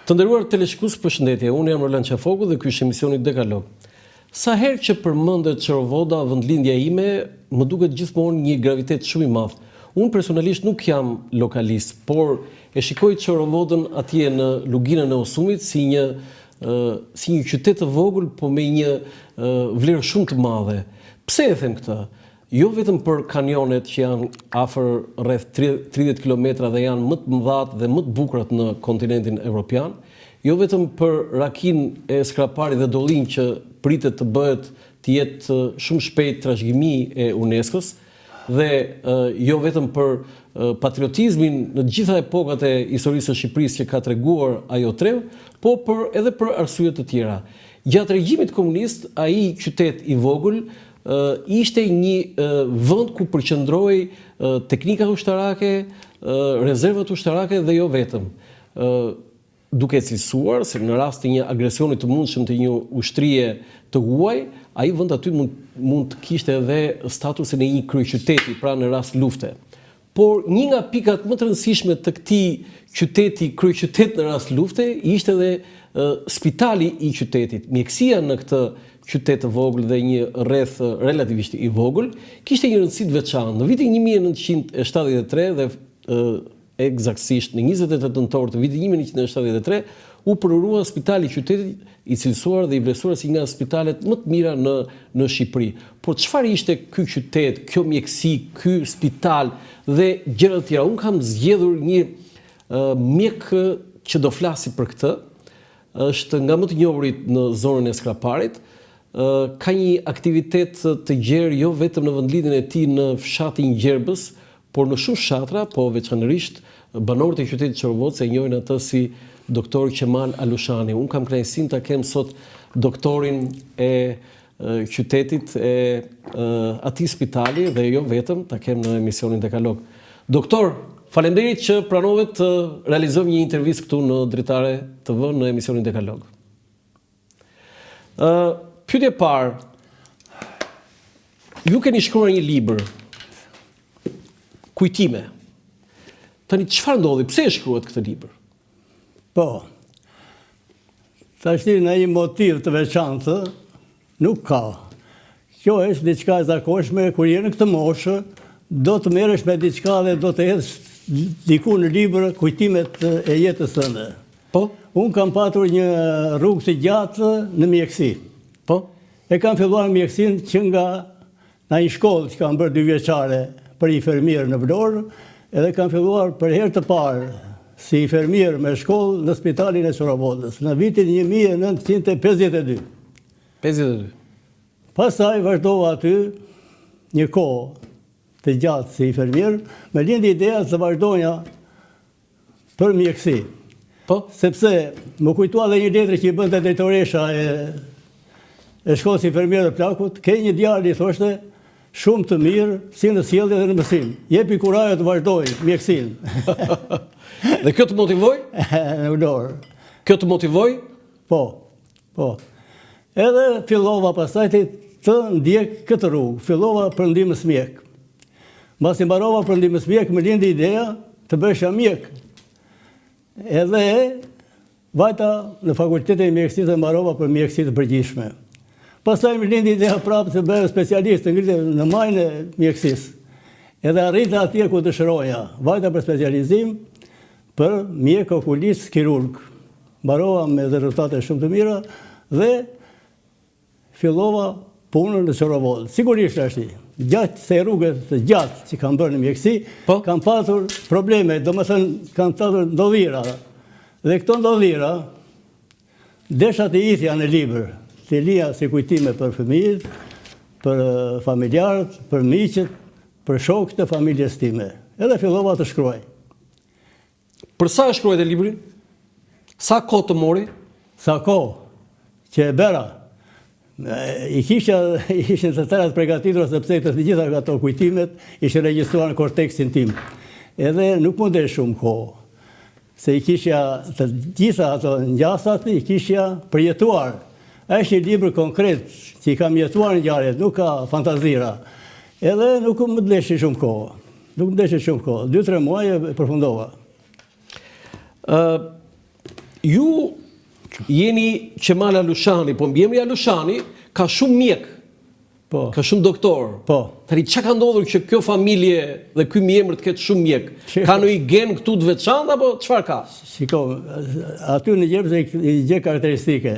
Të nderuar teleshikues, përshëndetje. Unë jam Roland Qafoku dhe ky është emisioni Dekalog. Sa herë që përmendet Çorovoda, vendlindja ime, më duket gjithmonë një gravitet shumë i madh. Unë personalisht nuk jam lokalist, por e shikoj Çorovodën atje në luginën e Osumit si një si një qytet të vogël, po me një vlerë shumë të madhe. Pse e them këtë? Jo vetëm për kanionet që janë afër rreth 30 kilometra dhe janë më të mëdhatë dhe më të bukurat në kontinentin evropian, jo vetëm për rakinë e Skraparit dhe dollinë që pritet të bëhet të jetë shumë shpejt trashëgimi e UNESCO-s dhe jo vetëm për patriotizmin në të gjitha epokat e historisë së Shqipërisë që ka treguar ajo trevë, po për edhe për arsye të tjera. Gjatë regjimit komunist, ai qytet i vogël Ishte një vend ku përqendrohej teknika ushtarake, rezervat ushtarake dhe jo vetëm. Duke e cilësuar se në rast të një agresioni të mundshëm të një ushtrie të huaj, ai vend aty mund mund të kishte edhe statusin e një kryeqyteti, pra në rast lufte. Por një nga pikat më të rëndësishme të këtij qyteti, kryeqytet në rast lufte, ishte edhe spitali i qytetit. Mjekësia në këtë qytet të vogël dhe një rreth relativisht i vogël, kishte një rëndësi të veçantë. Në vitin 1973 dhe ekzaktësisht në 28 nëntor të vitit 1973 u përurua spitali i qytetit i cilësuar dhe i vlerësuar si një nga spitalet më të mira në në Shqipëri. Por çfarë ishte ky qytet, kjo mjekësi, ky spital dhe gjëra të tjera? Unë kam zgjedhur një mjek që do flasi për këtë. Është nga më të njohurit në zonën e Skraparit. Ka një aktivitet të gjerë jo vetëm në vendlindjen e tij në fshatin Gjerbës, Por në shumë fshatra, po veçanërisht banorët e qytetit Çorovodës e njohin atë si Doktor Qemal Alushani. Unë kam kënaqësinë ta kem sot doktorin e qytetit e atij spitali dhe jo vetëm, ta kem në emisionin Dekalog. Doktor, faleminderit që pranove të realizojmë një intervistë këtu në Dritare TV në emisionin Dekalog. Ë, pyetje e parë. Ju keni shkruar një libër. Kujtime. Tani çfarë ndodhi? Pse e shkruat këtë libër? Po. Tashti ndonjë motiv të veçantë nuk ka. Kjo është diçka e zakonshme kur je në këtë moshë, do të merresh me diçka dhe do të hedhësh diku në libër kujtimet e jetës tënde. Po? Unë kam patur një rrugë të gjatë në mjekësi. Po? E kam filluar mjekësinë që nga në një shkollë që kam bërë dyvjeçare për infermier në Vlorë, edhe kam filluar për herë të parë si infermier me shkollë në spitalin e Çorovodës, në vitin 1952. 52. Pastaj vazhdova aty një kohë të gjatë si infermier, më lindi ideja të vazhdoja për mjekësi. Po? Sepse m'u kujtua dhe një letër që i bënte drejtoresha e e shkollës infermierë të plakut, ke një djalë i thoshte shumë të mirë, si në sjellje dhe në mësim. Jepi kurajo të vazhdojë mjekësinë. dhe kjo të motivoi? Në Vlorë. Kjo të motivoi? Po. Po. Edhe fillova pastaj të, të ndjek këtë rrugë. Fillova për ndihmës mjek. Mbasi mbarova për ndihmës mjek, më lindi ideja të bëhesha mjek. Edhe vajta në fakultetin e mjekësisë dhe mbarova për mjekësi të përgjithshme. Pastaj më lindi ideja prapë të bëhem specialist, të ngritem në majën e mjekësisë. Edhe arrita atje ku dëshiroja. Vajta për specializim për mjek okulist kirurg. Mbarova me rezultate shumë të mira dhe fillova punën në Çorovodë. Sigurisht është, gjatë kësaj rruge të gjatë që kam bërë në mjekësi, po? kam patur probleme, domethënë kam patur ndodhira. Dhe këto ndodhira, desha t'i hidhja në libër, t'i lija si kujtime për fëmijët, për familjarët, për miqët, për shokët e familjes time. Edhe fillova të shkruaj. Për sa e shkruajte librin? Sa kohë të mori? Sa kohë që e bëra? I kisha, ishin të tëra të pregatitura sepse të gjitha ato kujtimet ishin regjistruar në korteksin tim. Edhe nuk m'u desh shumë kohë, se i kisha të gjitha ato ngjasat i kisha përjetuar. Është një libër konkret që i kam jetuar ngjarjet, nuk ka fantazira. Edhe nuk m'u deshi shumë kohë. Nuk m'u deshi shumë kohë, 2-3 muaj e përfundova. Ë. Ju jeni Qemal Alushani, po mbiemri Alushani ka shumë mjekë. Po. Ka shumë doktorë. Po. Tani ça ka ndodhur që kjo familje dhe ky mbiemër të ketë shumë mjekë? Ka ndonjë gen këtu të veçantë apo çfarë ka? Shiko, aty në Gjerbës një gjë karakteristike.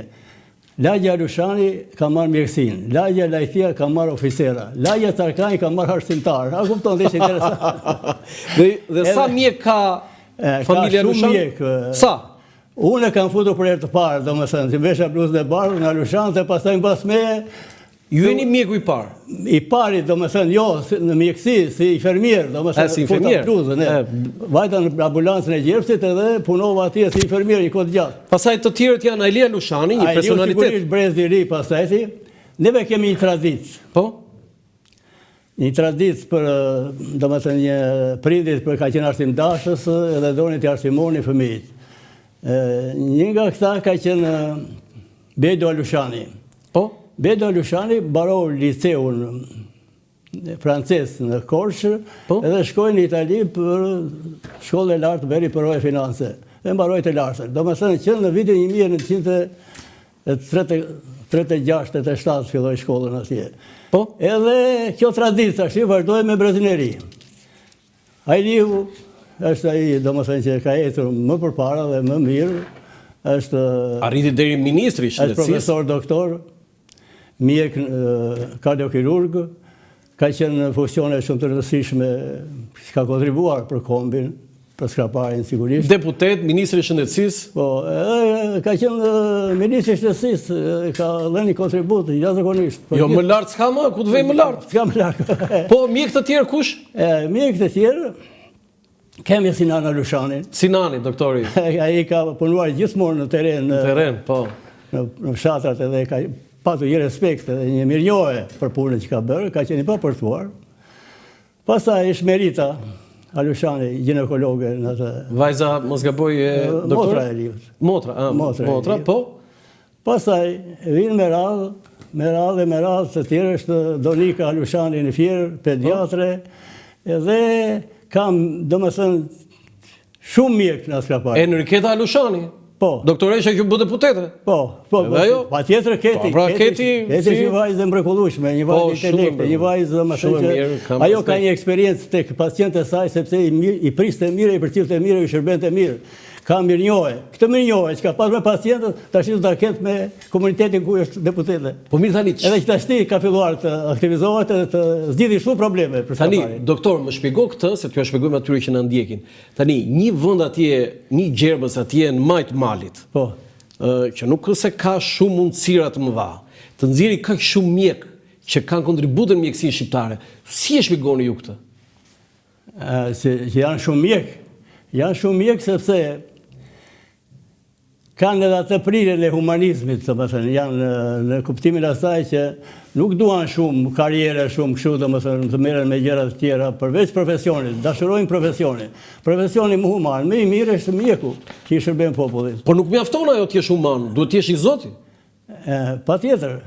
Lagja Alushani ka marrë mjekësinë, lagja Lajthia ka marrë oficera, lagja Carkanji ka marrë arsimtar. A kupton, dhe ishte interesant. dhe dhe sa mjekë ka familja Alushani? Ka shumë mjekë. Sa? Unë e kam futur për herë të parë, domethënë, që vesha bluzën e bardhë në Alushan dhe pastaj mbas meje Ju jeni mjeku i parë? I pari, domethënë, jo, në mjekësi, si infermier, domethënë, si infermier. Bluzën, e. Vajta në ambulancën e Gjerbësit edhe punova atje si infermier një kohë të gjatë. Pastaj të tjerët janë Aili Alushani, një personalitet. Ailiu sigurisht brezi i ri pastaj si. Neve kemi një traditë. Po? Një traditë për, domethënë, një prindit për ka qenë arsimdashës edhe donin t'i arsimonin fëmijët. Një nga këta ka qenë Bedo Alushani. Po? Bedo Alushani mbaroi liceun francez në Korçë po? edhe shkoi në Itali për shkollën e lartë bëri përvojë finance dhe mbaroi të lartën. Domethënë që në vitin 1936 87 filloi shkollën atje. Po? Edhe kjo traditë tash vazhdoi me brezin e ri. Ailiu është ai, domethënë që ka ecur më përpara dhe më mirë, është arriti deri ministri i shëndetësisë. Është profesor doktor, mjek kardiokirurg, ka qenë në funksione shumë të rëndësishme, që ka kontribuar për kombin, për Skraparin sigurisht. Deputet, ministri i shëndetësisë. Po, edhe ka qenë ministri i shëndetësisë, ka dhënë një kontribut jashtëzakonisht. Jo, më lart s'ka më, ku të vejmë më lart? S'ka më lart. Po, mjekë të tjerë kush? E, mjekë të tjerë, kemi Sinan Alushanin. Sinani, doktori. Ai ka punuar gjithmonë në terren. Në terren, po. Në, në fshatrat edhe ka patur një respekt edhe një mirënjohje për punën që ka bërë, ka qenë i papërtuar. Pastaj është Merita Alushani, gjinekologe në atë. Vajza, mos gaboj e doktorit? Motra e Aliut. Motra, a, motra, motra po. Pastaj vijnë me radhë, me radhë e me radhë të tjerë është Donika Alushani në Fier, pediatre, edhe kam, domethënë, shumë mjekë në Skrapar. Enriketa Alushani. Po. Doktoresha që u bë deputete. Po, po, po. Ajo? Patjetër Keti. Po, pra Keti, Keti është një vajzë e mrekullueshme, një vajzë po, intelekte, një vajzë domethënë që ajo ka një eksperiencë tek pacientët e saj sepse i mirë, i priste mirë, i përcillte mirë, i shërbente mirë. Ka mirënjohje. Këtë mirënjohje që ka pasur me pacientët, tash do ta ketë me komunitetin ku është deputete. Po mirë tani. Edhe që tashti ka filluar të aktivizohet edhe të zgjidhë shumë probleme për Tani, doktor, më shpjego këtë se t'jua shpjegojmë atyre që na ndjekin. Tani, një vend atje, një Gjerbës atje në majë të malit. Po. Ë që nuk është se ka shumë mundësira të mëdha, të nxjerrë kaq shumë mjekë që kanë kontribute në mjekësinë shqiptare. Si e shpjegoni ju këtë? Ë se që janë shumë mjekë. Janë shumë mjekë sepse Kanë edhe atë prirjen e humanizmit, domethënë, janë në kuptimin e asaj që nuk duan shumë karrierë, shumë kështu, domethënë, të merren me gjëra të tjera përveç profesionit, dashurojnë profesionin. Profesioni më human, më i mirë është mjeku që i shërben popullit. Por nuk mjafton ajo të jesh human, duhet të jesh i zoti. Patjetër.